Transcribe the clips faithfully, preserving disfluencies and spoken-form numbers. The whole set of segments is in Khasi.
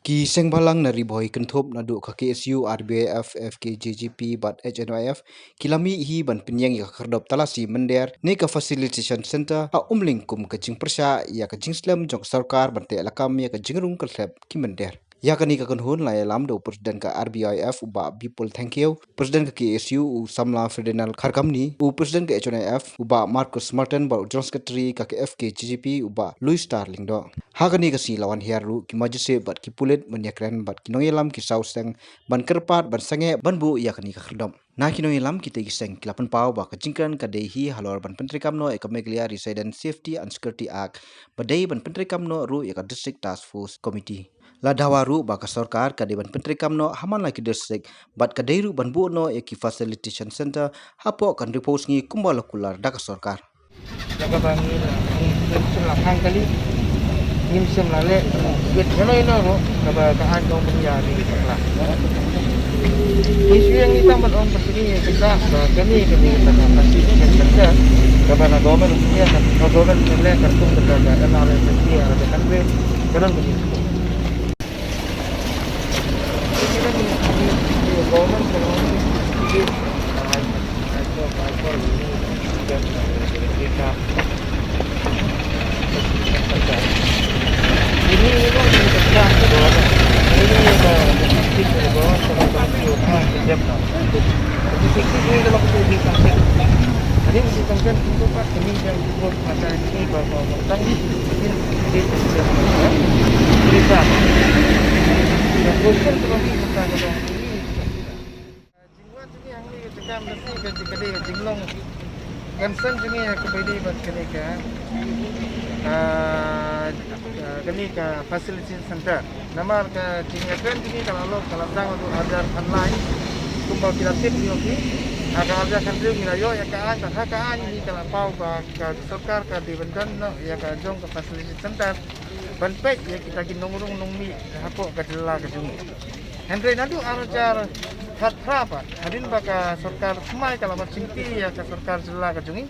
Ki seng bhalang na Ri Bhoi kynthup naduh ka K S U, R B Y F, F K J G P bad H N Y F ki la mih hi ban pynïeng ïa ka khyrdop talasi mynder ne ka facilitation center ha Umling kum ka jingpyrshah ïa ka jingslem jong ka sorkar ban teh lakam ïa ka jingrung kyrthep ki mynder. Ïa kane ka kynhun la ïalam da u President ka R B Y F u Bah Bipul Thangkhiew, President ka K S U u samla Ferdinand Kharkamni, u President ka H N Y F u Bah Marcus Martin bad u General Secretary ka F K J G P u Bah Louis Star Lyngdoh. Ha kane ka sngi la wan hiar ruh ki magistrate bad ki pulit ban ïakren bad ki nongïalam ki saw seng ban kyrpad ban sangeh ban buh ïa kane ka khyrdop. Na ki nongïalam kitei ki seng ki la pynpaw ba ka jingkren ka dei hi halor ban pyntreikam noh ïa ka Meghalaya Resident Safety and Security Act ba dei ban pyntreikam noh ruh ïa ka District Task Force Committee. La dawa ruh ba ka sorkar ka dei ban pyntreikam noh ha man la ki district bad ka dei ruh ban buh noh ïa ki facilitation center hapoh ka hynriewphew sngi kumba la kular da ka sorkar. Kaba ngi la, ngim shym la khang kali, ngim shym la leh bit ino ino ruh kaba ka aiñ ka ong ban ïa ri bakla. Ngi shu ïeng ngi tang ban ong ba kane ka, ba kane, kane ka, ka, ka, kaba na Government of India, ka, ka Government of India ka tung ka, ka N R S S A, ka don kane. Jingwan jong ngi hangne ka jaka masi ka jaka dei ka jinglong concern jong ngi ha kaba ïadei bad kane ka, ah, ah, kane ka facility center. Namar ka jingïakren jong ngi ka la long, ka la sdang naduh arhajar khatlai. Kumba phi la tip ïa phi, ha ka arhajar khathynriew ngi la ïoh ïa ka aiñ, bad ha ka aiñ ngi ka la paw ba ka sorkar ka dei ban don noh ïa ka jong ka facility center ban peit ïa kita ki nongrung nongmih hapoh ka jylla ka jong ngi. Hynrei naduh arhajar khatphra pat, hadien ba ka sorkar thymmai ka la wan shim ïa ka sorkar jylla ka jong ngi,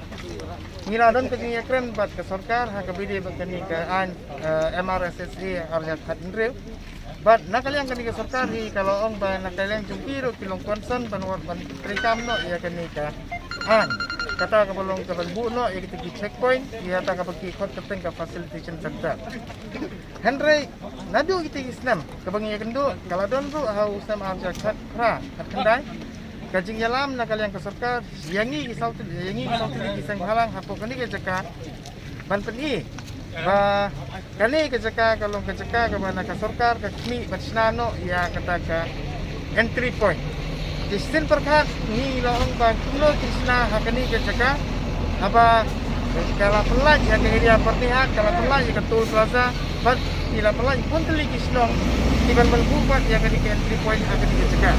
ngi la don ka jingïakren bad ka sorkar ha kaba ïadei bad kane ka aiñ, eh, M R S S A arhajar khathynriew. Bad na ka liang kane ka sorkar hi ka la ong ba na ka liang jong ki ruh ki long concern ban wan ban treikam noh ïa kane ka aiñ. Kata kaba long ka ban buh noh ïa kita ki checkpoint, ïa kata kaba ki khot kyrteng ka facilitation center. Hynrei naduh kitei ki snem kaba ngi ïakynduh, ka la don ruh ha u snem arhajar khatphra khatkhyndai ka jingïalam na ka liang ka sorkar ïa ngi ki saw tylli, ïa ngi ki saw tylli ki seng bhalang hapoh kane ka jaka ban pyni ba kane ka jaka ka long ka jaka kaba na ka sorkar ka khmih ban shna noh ïa kata ka entry point. Te shisien pyrkhat ngi la ong ba kumno kin shna ha kane ka jaka haba ka la pynlait ïa ka area Byrnihat, ka la pynlait ïa ka toll plaza, bad ki la pynlait bun tylli ki shnong kiban pynbuh pat ïa kane ka entry point ha kane ka jaka.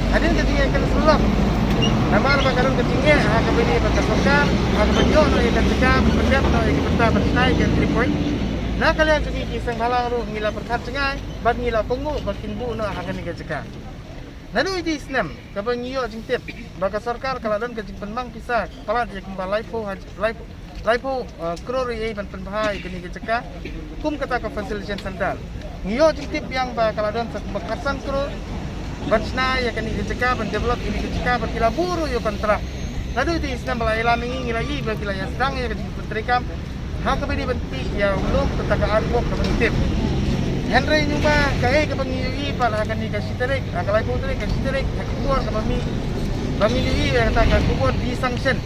Hadien ka jingïakren syllok, namar ba ka don ka jingeh ha kaba ïadei bad ka sorkar ha kaba ïoh noh ïa ka jaka, pyndep noh ïa ka bynta ban shna ïa ka entry point. Na ka liang jong ngi ki seng bhalang ruh ngi la pyrkhat jngai bad ngi la kohnguh ba kin buh noh ha kane ka jaka. Naduh itei i snem kaba ngi ïoh jingtip ba ka sorkar ka la don ka jingpynmang pisa palat ïa kumba laiphew haj-, laiphew, laiphew, eh, klur ïa ban pynbha ïa kane ka jaka kum kata ka facilitation center. Ngi ïoh jingtip biang ba ka la don sa kumba khatsan klur ban shna ïa kane ka jaka, ban develop ïa kane ka jaka, bad ki la buh ruh ïa u kontrak. Naduh itei i snem ba la ïalam ïa ngi, ngi la ïohi ba ki la ïa sdang ïa ka jingpyntreikam ha kaba ïadei ban pynpoi ïa u lum kata ka artwork kaba ngi tip. Hynrei nangta kaei kaba ngi ïohi pat ha kane ka shi tarik, ha ka laiphew tarik ka shi tarik, ha ka khubor kaba mih, ba ngi ïohi ïa kata ka khubor desanction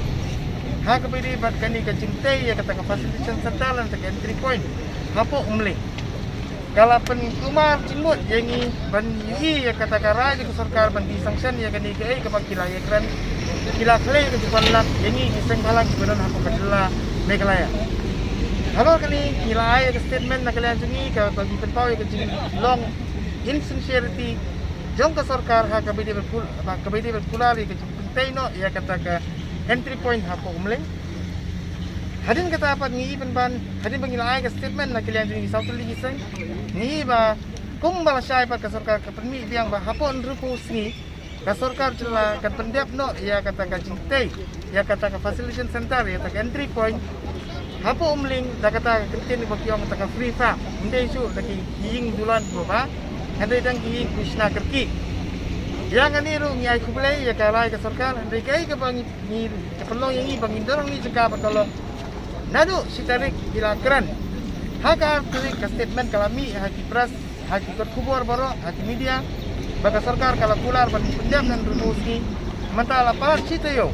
ha kaba ïadei bad kane ka jingtei ïa kata ka facilitation center lane kata ka entry point hapoh Umling. Ka la pynkulmar jingmut ïa ngi ban ïohi ïa kata ka rai jong ka sorkar ban desanction ïa kane kaei kaba ki la ïakren, ki la khlei ka jingwan lad ïa ngi ki seng bhalang kiba don hapoh ka jylla Meghalaya. Halor kane ngi la ai ïa ka statement na ka liang jong ngi kaba ngi pynpaw ïa ka jinglong insincerity jong ka sorkar ha kaba ïadei ban kul-, ha kaba ïadei ban kular ïa ka jingpyntei noh ïa kata ka entry point hapoh Umling. Hadien kata pat ngi i pynban, hadien ba ngi la ai ka statement na ka liang jong ngi saw tylli ki seng, ngi i ba kumba lashai pat ka sorkar ka pynmih biang ba hapoh hynriewphew sngi ka sorkar jylla kan pyndep noh ïa kata ka jingtei ïa kata ka facilitation center, ïa kata ka entry point. Hapoh Umling da kata ka kyntien ba ki ong kata ka free farm. Ym dei shuh da ki ïing dulan ba ba. Hynrei dang ki ïing ki shna kyrkieh. Ïa kane ruh ngi ai khublei ïa ka rai ka sorkar, hynrei kaei kaba ngi, ngi ka pynlong ïa ngi ba ngin don hangne jaka ba ka long. Naduh shi tarik ki la kren. Ha ka ar tarik ka statement ka la mih ha ki press, ha ki kot khubor baroh, ha ki media, ba ka sorkar ka la kular ban pyndep na hynriewphew sngi. Mynta la palat shi taïew.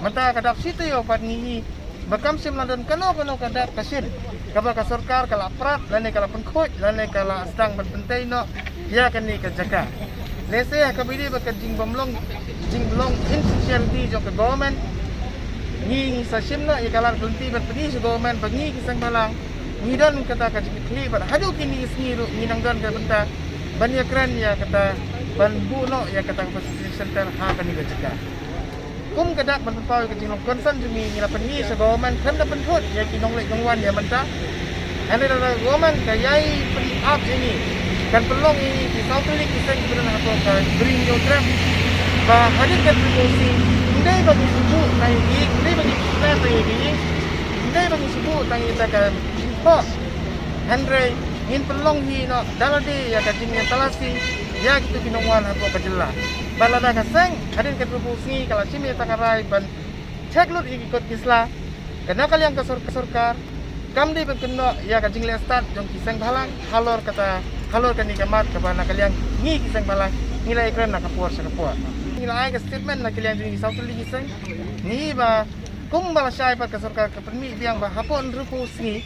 Mynta ka dap shi taïew pat ngi ïohi ba kam shym la don kano kano ka dak ka shin kaba ka sorkar ka la prat lane ka la pynkhuid lane ka la sdang ban pyntei noh ïa kane ka jaka. Lehse ha kaba ïadei bad ka jingbymlong, jingbymlong insincerity jong ka government, ngi, ngi sa shim noh ïa ka lad ka lynti ban pyni sha government ba ngi ki seng bhalang ngi don kata ka jingkitkhlieh bad haduh kine ki sngi ruh ngi nang don ka bynta ban ïakren ïa kata, ban buh noh ïa kata ka facilitation center ha kane ka jaka. Kum ka dak ban pynpaw ïa ka jinglong concern jong ngi, ngi la pyni sha government khlem da pynthut ïa ki nongleit nongwan ïa mynta. Hynrei lada ka government ka ïai pynap ïa ngi, kan pynlong ïa ngi ki saw tylli ki seng ki briew hapoh ka Bri Hynñiewtrep. Ba hadien ka Bri Hynñiewtrep, ym dei ba ngi shu buh tang ïa ki, ym dei ba ngi shu buh tang ïa ki, ym dei ba ngi shu buh tang ïa ka jingthoh. Hynrei ngin pynlong hi noh da lade ïa ka jingïatalasi ïa kito ki nongwan hapoh ka jylla. Bad lada ka seng hadien ka hynriewphew sngi ka la shim ïa ka rai ban check lut ïa ki kot ki sla, ka na ka liang ka sor-, sorkar kam dei ban kynnoh ïa ka jingleh stad jong ki seng bhalang halor kata, halor kane ka mat kaba na ka liang ngi ki seng bhalang ngi la ïakren na ka por sha ka por. Ngi la ai ka statement na ka liang jong ngi saw tylli ki seng, ngi ba kumba la shai pat ka sorkar ka pynmih biang ba hapoh hynriewphew sngi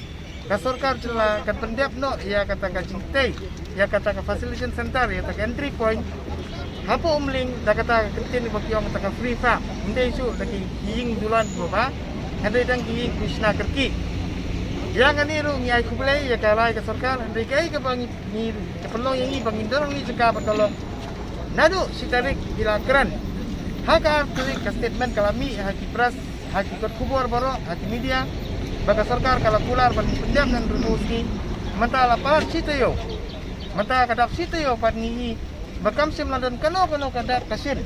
ka sorkar jylla kan pyndep noh ïa kata ka jingtei, ïa kata ka facilitation center, ïa kata ka entry point. Hapoh Umling da kata ka kyntien ba ki ong kata ka free farm. Ym dei shuh da ki ïing dulan ba ba. Hynrei dang ki ïing ki shna kyrkieh. Ïa kane ruh ngi ai khublei ïa ka rai ka sorkar, hynrei kaei kaba ngi, ngi ka pynlong ïa ngi ba ngin don hangne jaka ba ka long. Naduh shi tarik ki la kren. Ha ka ar tarik ka statement ka la mih ha ki press, ha ki kot khubor baroh, ha ki media, ba ka sorkar ka la kular ban pyndep na hynriewphew sngi. Mynta la palat shi taïew. Mynta ka dap shi taïew pat ngi ïohi ba kam shym la don kano kano ka dak ka shin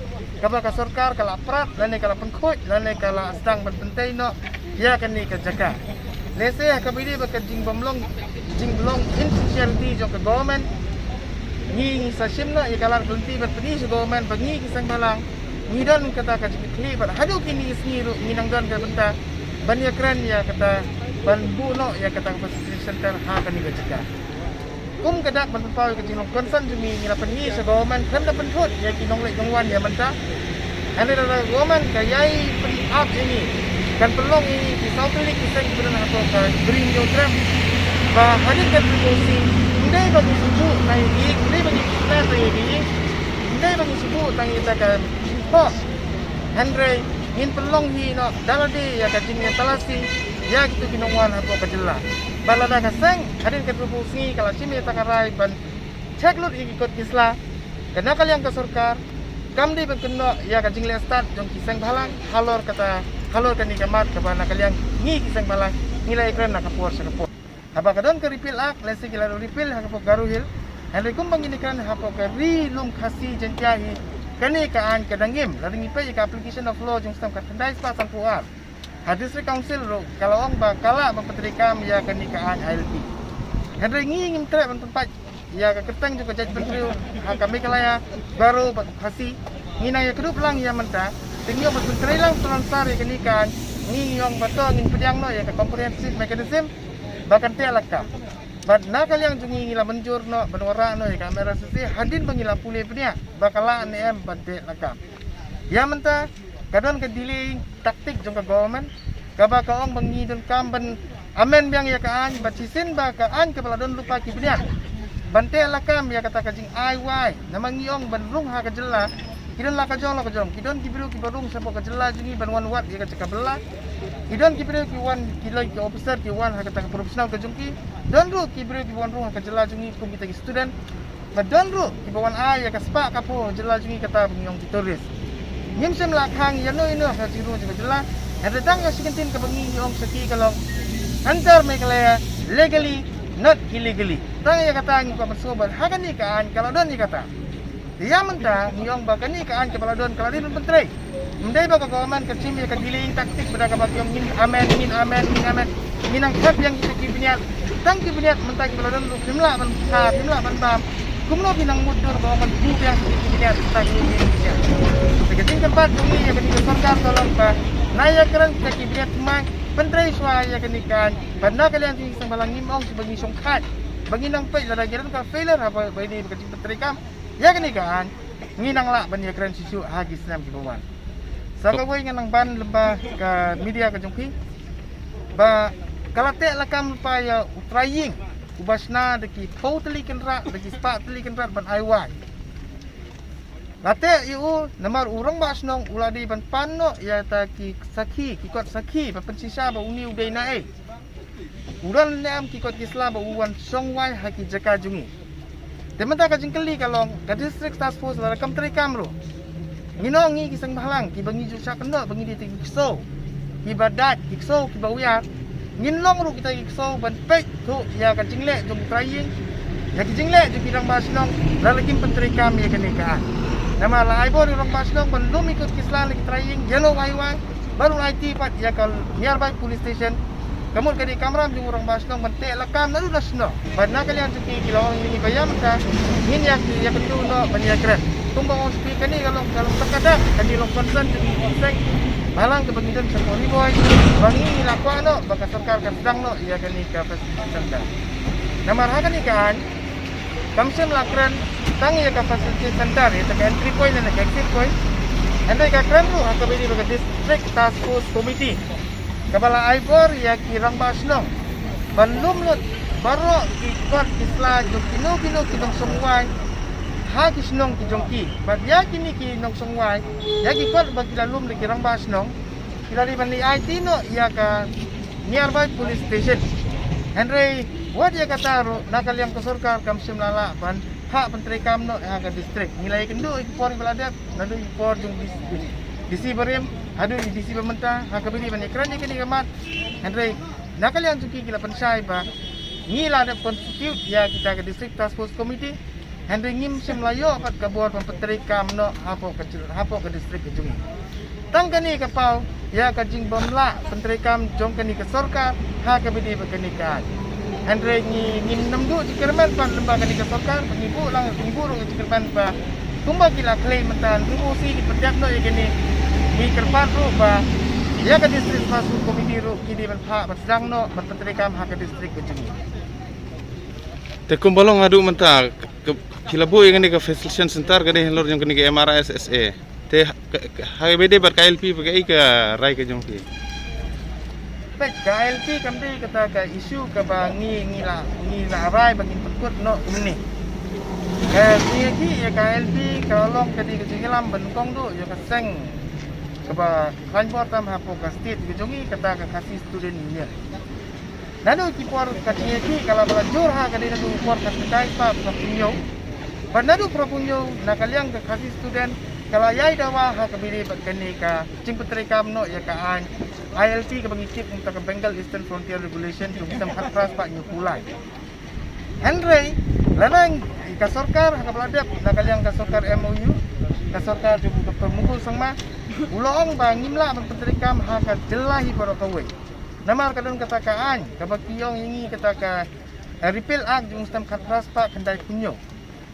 kaba ka sorkar ka la prat lane ka la pynkhuid lane ka la sdang ban pyntei noh ïa kane ka jaka. Lehse ha kaba ïadei bad ka jingbymlong, jingbymlong insincerity jong ka government, ngi, ngi sa shim noh ïa ka lad ka lynti ban pyni sha government ba ngi ki seng bhalang ngi don kata ka jingkitkhlieh bad haduh kine ki sngi ruh ngi nang don ka bynta ban ïakren ïa kata, ban buh noh ïa kata ka facilitation center ha kane ka jaka. Kum ka dak ban pynpaw ïa ka jinglong concern jong ngi, ngi la pyni sha government khlem da pynthut ïa ki nongleit nongwan ïa mynta. Hynrei lada ka government ka ïai pynap ïa ngi, kan pynlong ïa ngi ki saw tylli ki seng ki briew hapoh ka Bri Hynñiewtrep. Ba hadien ka Bri Hynñiewtrep, ym dei ba ngi shu buh tang ïa ki, ym dei ba ngi shu buh tang ïa ki, ym dei ba ngi shu buh tang ïa ka jingthoh. Hynrei ngin pynlong hi noh da lade ïa ka jingïatalasi ïa kito ki nongwan hapoh ka jylla. Bad lada ka seng hadien ka hynriewphew sngi ka la shim ïa ka rai ban check lut ïa ki kot ki sla, ka na ka liang ka sorkar kam dei ban kynnoh ïa ka jingleh stad jong ki seng bhalang halor kata, halor kane ka mat kaba na ka liang ngi ki seng bhalang ngi la ïakren na ka por sha ka por. Haba ka don ka Repeal Act, lehse ki la repeal ha ka pok Garo Hill. Hynrei kumba ngin ïakren hapoh ka Ri Lum Khasi Jaiñtia hi, kane ka aiñ ka dang im. Lada ngi peit ïa ka application of law jong u snem khatkhyndai spah sanphew ar, ha District Council ruh ka la ong ba ka lah ban pyntreikam ïa kane ka aiñ I L P. Hynrei ngi ngim treh ban pynpait ïa ka kyrteng jong ka jaitbynriew ha ka Meghalaya, Garo bad Khasi. Ngi nang ïakdup lang ïa mynta, te ngi ong ban pyntrei lang, transfer ïa kane ka aiñ. Ngi ong ba to ngin pdiang noh ïa ka comprehensive mechanism ba kan teh lakam. Bad na ka liang jong ngi ngi la mynjur noh ban wanrah noh ïa ka M R S S A hadien ba ngi la pule bniah ba ka lah ne em ban teh lakam. Ïa mynta ka don ka delaying tactic jong ka government, kaba ka ong ba ngi donkam ban amend biang ïa ka aiñ, bad shisien ba ka aiñ kaba la don lypa ki bniah ban teh lakam ïa kata ka jingai wai. Namar ngi ong ban rung ha ka jylla ki don la ka jong la ka jong. Ki don ki briew kiba rung shapoh ka jylla jong ngi ban wan wad ïa ka jaka bylla. Ki don ki briew ki wan, ki loi ki officer ki wan ha kata ka professional ka jong ki. Don ruh ki briew kiba wan rung ha ka jylla jong ngi kum kita ki student. Bad don ruh kiba wan ai ïa ka spah ka phew jylla jong ngi, kata ba ngi ong ki tourist. Ngim shym la khang ïano ïano ha ka jingrung jong ka jylla. Hynrei tang ïa shi kyntien kaba ngi ong sha ki ka long, enter Meghalaya legally, not illegally. Tang ïa kata ngi kwah ban sngewbha ha kane ka aiñ ka la don ïa kata. Ïa mynta ngi ong ba kane ka aiñ kaba la don ka la dei ban pyntrei. Ym dei ba ka government ka shim ïa ka delaying tactic ba da kaba ki ong ngin amend, ngin amend, ngin amend. Ngi nang thep biang kita ki bniat, tang ki bniat mynta ki ba la don ruh phim lah ban kha, phim lah ban bam. Kumno phi nang mutdur ba ong ban buh biang kita ki bniat, kita ki bniat. Te ka jingkyrpad jong ngi ïa kane ka sorkar ka long ba na ïakren kita ki bniat thymmai, pyntrei shuwa ïa kane ka aiñ. Bad na ka liang jong ngi seng ba la ngim ong shuh ba ngi shongkhat, ba ngi nang peit lada ngi don ka failure ha ba ïadei bad ka jingpyntreikam ïa kane ka aiñ, ngi nang lah ban ïakren shuh shuh ha ki snem ki ba wan. Sa kawei nga nang ban lyngba ka media ka jong phi ba ka la teh lakam lypa ïa u trai ïing uba shna da ki phew tylli kynrad, da ki spah tylli kynrad ban ai wai. La teh ïa u namar u rangbah shnong u la dei ban pan noh ïa kita ki sakhi, ki kot sakhi ba pynshisha ba une u dei na ei. U don ne em ki kot ki sla ba u wan shong wai ha ki jaka jong ngi. Te mynta ka jingkylli ka long, ka District Task Force lada kam treikam ruh, ngin ong ngi ki seng bhalang kiba ngi ju shah kynnoh ba ngi dei ki ksew kiba dait, ki ksew kiba wiar, ngin long ruh kita ki ksew ban peit thuh ïa ka jingleh jong u trai ïing, ïa ki jingleh jong ki rangbah shnong lada kim pyntreikam ïa kane ka aiñ. Namar la ai bor ïa u rangbah shnong ban lum ïa ki kot ki sla na ki trai ïing, ïa no wai wai, bad un aiti pat ïa ka nearby police station. Ka mut ka dei kamram jong u rangbah shnong ban teh lakam naduh na shnong. Bad na ka liang jong ki, ki la ong ïa ngi ba ïa mynta ngin ïa, ïa kynduh noh ban ïakren. Kumba ong sha phi, kane ka long, ka long sa ka dak, kane long concern jong ngi ki seng bhalang kaba ngi don sha Ri Bhoi, ba ngi, ngi la kwah noh ba ka sorkar ka sdang noh ïa kane ka facility center. Namar ha kane ka aiñ kam shym la kren tang ïa ka facility center, ïa ka entry point lane ka exit point. Hynrei ka kren ruh ha kaba ïadei bad ka District Task Force Committee kaba la ai bor ïa ki rangbah shnong ban lum lut baroh ki kot ki sla jong kino kino ki nongshong wai ha ki shnong ki jong ki. Bad ïa kine ki nongshong wai, ïa ki kot ba ki la lum da ki rangbah shnong, ki la dei ban leit aiti noh ïa ka nearby police station. Hynrei wat ïa kata ruh na ka liang ka sorkar kam shym la lah ban phah pyntreikam noh ha ka district. Ngi la ïakynduh ïa ki por kiba la dep, naduh ki por jong D C barim haduh D C ba mynta ha kaba ïadei ban ïakren ïa kane ka mat. Hynrei na ka liang jong ki, ki la pynshai ba ngi la dep constitute ïa kita ka District Task Force Committee, hynrei ngim shym la ïoh pat ka bor ban pyntreikam noh hapoh ka jylla, hapoh ka district ka jong ngi. Tang kane ka paw ïa ka jingbym lah pyntreikam jong kane ka sorkar ha kaba ïadei bad kane ka aiñ. Hynrei ngi, ngim nym duh jingkyrmen pat lyngba kane ka sorkar, ba ngi buh lang, ngi buh ruh jingkyrmen ba kumba ki la khlei mynta, ruh shi ki pyndep noh ïa kane. Ngi kyrpad ruh ba ïa ka District Task Force Committee ruh ki dei ban phah ban sdang noh ban pyntreikam ha ka district ka jong ngi. Te kumba long haduh mynta, ka, ka, phi la buh ïa kane ka facilitation center ka dei halor jong kane ka M R I S S A. Te ha, ka, ka, ha kaba ïadei bad ka I L P, ba kaei ka rai ka jong phi? Peit, ka I L P kam dei kata ka issue kaba ngi, ngi la, ngi la rai ba ngin pynkut noh kumne. Ka jingïakhih ïa ka I L P ka la long ka dei ka jingïalam ba nyngkong duh ïa ka seng kaba khlaiñ bor tam hapoh ka state ka jong ngi, kata ka Khasi Student Union. Naduh ki por ka jingïakhih ka la ba la jur ha ka dei naduh por ka khyndai spah phraphew hynñiew. Bad naduh phraphew hynñiew na ka liang ka Khasi Student ka la ïai dawa ha kaba ïadei bad kane ka jingpyntreikam noh ïa ka aiñ I L T kaba ngi tip kumta ka Bengal Eastern Frontier Regulation jong u snem khatphra spah hynñiewphew lai. Hynrei lada ka sorkar ha kaba la dep na ka liang ka sorkar M O U, ka sorkar jong u Doctor Mukul Sangma, u la ong ba ngim lah ban pyntreikam ha ka jylla hi baroh kawei. Namar ka don kata ka aiñ kaba ki ong ïa ngi kata ka, eh, Repeal Act jong u snem khatphra spah khyndaiphew hynñiew.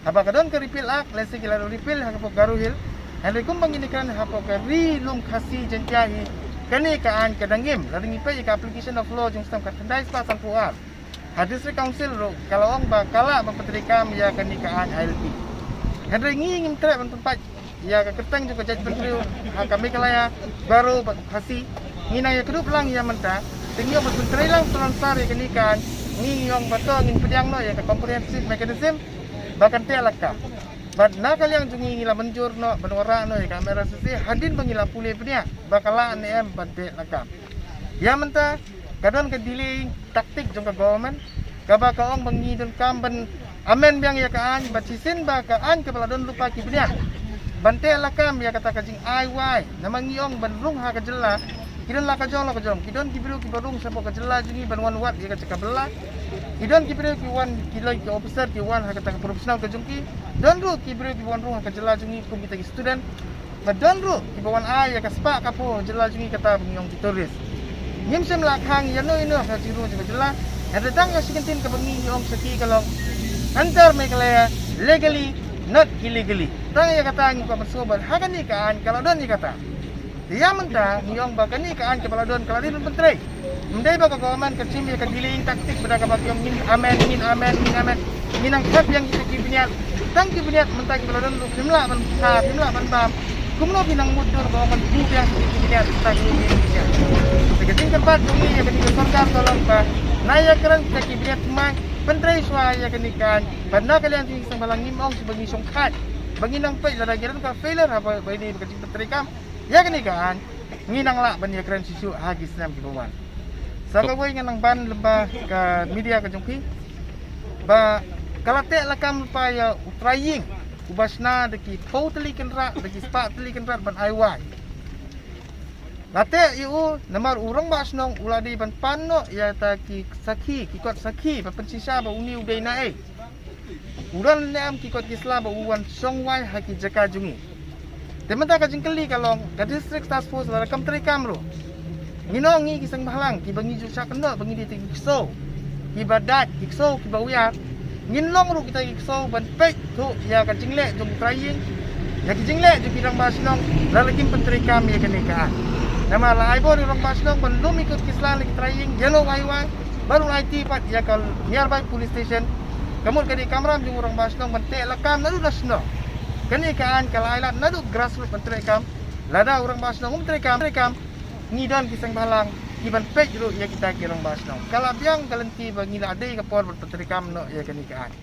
Haba ka don ka Repeal Act, lehse ki la repeal ha ka pok Garo Hill. Hynrei kumba ngin ïakren ha pok ka Ri Lum Khasi Jaiñtia hi, kane ka aiñ ka dang im. Lada ngi peit ïa ka application of law jong u snem khatkhyndai spah sanphew ar, ha District Council ruh ka la ong ba ka lah ban pyntreikam ïa kane ka aiñ I L P. Hynrei ngi ngim treh ban pynpait ïa ka kyrteng jong ka jaitbynriew ha ka Meghalaya, Garo bad Khasi. Ngi nang ïakdup lang ïa mynta, te ngi ong ban pyntreilang solansar ïa kane ka aiñ. Ngi, ngi ong ba to ngin pdiang noh ïa ka comprehensive mechanism ba kan teh lakam. Bad na ka liang jong ngi, ngi la mynjur noh ban wanrah noh ïa ka M R S S A hadien ba ngi la pule bniah ba ka lah ne em ban teh lakam. Ïa mynta ka don ka delaying tactic jong ka government, kaba ka ong ba ngi donkam ban amend biang ïa ka aiñ, bad shisien ba ka aiñ kaba la don lypa ki bniah ban teh lakam ïa kata ka jingai wai. Namar ngi ong ban rung ha ka jylla, ki don la ka jong la ka jong. Ki don ki briew kiba rung shapoh ka jylla jong ngi ban wan wad ïa ka jaka bylla. Ki don ki briew ki wan, ki loi ki officer ki wan ha kata ka professional ka jong ki. Don ruh ki briew kiba wan rung ha ka jylla jong ngi kum kita ki student. Bad don ruh kiba wan ai ïa ka spah ka phew jylla jong ngi, kata ba ngi ong ki tourist. Ngim shym la khang ïa no ïa no ha ka jingïaroh jong ka jylla. Hynrei tang ïa shi kyntien kaba ngi ngi ong sakhi ka long, enter Meghalaya legally, not illegally. Tang ïa kata ngi kwah ban sngewbha ha kane ka aiñ ka la don ïa kata. Te ïa mynta ngi ong ba kane ka aiñ kaba la don ka la dei ban pyntrei. Ym dei ba ka government ka shim ïa ka delaying tactic ba da kaba ki ong ngin amend, ngin amend, ngin amend. Ngi nang thep biang kita ki bniat. Tang ki bniat mynta kiba la don ruh phim lah ban tha, phim lah ban bam. Kumno phi nang mutdur ba ong ban buh biang kita ki bniat, kita ki bniat. Te ka jingkyrpad jong ngi ïa kane ka sorkar ka long ba na ïakren kita ki bniat thymmai, pyntrei shuwa ïa kane ka aiñ. Bad na ka liang jong ngi ki seng bhalang ngim ong shuh ba ngi shongkhat, ba ngi nang peit lada ngi don ka failure ha ba ba ïadei bad ka jingpyntreikam ïa kane ka aiñ, ngi nang lah ban ïakren shuh shuh ha ki snem kiba wan. Sa kawei ngan nang ban lyngba ka media ka jong phi ba ka la teh lakam lypa ïa u trai ïing uba shna da ki phew tylli kynrad, da ki spah tylli kynrad ban ai wai. La teh ïa u namar u rangbah shnong u la dei ban pan noh ïa ta ki sakhi, ki kot sakhi ba pynshisha ba une u dei na ei. U don ne em ki kot ki sla ba u wan shong wai ha ki jaka jong ngi. Te mynta ka jingkylli ka long, ka District Task Force lada kam treikam ruh, ngin ong ngi ki seng bhalang kiba ngi ju shah kynnoh ba ngi dei ki ksew kiba dait, ki ksew kiba wiar, ngin long ruh kita ki ksew ban peit thuh ïa ka jingleh jong u trai ïing, ïa ki jingleh jong ki rangbah shnong lada kim pyntreikam ïa kane ka aiñ. Namar la ai bor ïa u rangbah shnong ban lum ïa ki kot ki sla na ki trai ïing ïa no wai wai, bad u la aiti pat ïa ka nearby police station. Ka mut ka dei kamram jong u rangbah shnong ban teh lakam naduh na shnong. Kane ka aiñ ka la ai lad naduh grassroots ban treikam. Lada u rangbah shnong um treikam, treikam, ngi don ki seng bhalang ki ban peit ruh ïa kita ki rangbah shnong. Ka la biang ka lynti ba ngi la dei ka por ban pyntreikam noh ïa kane ka aiñ.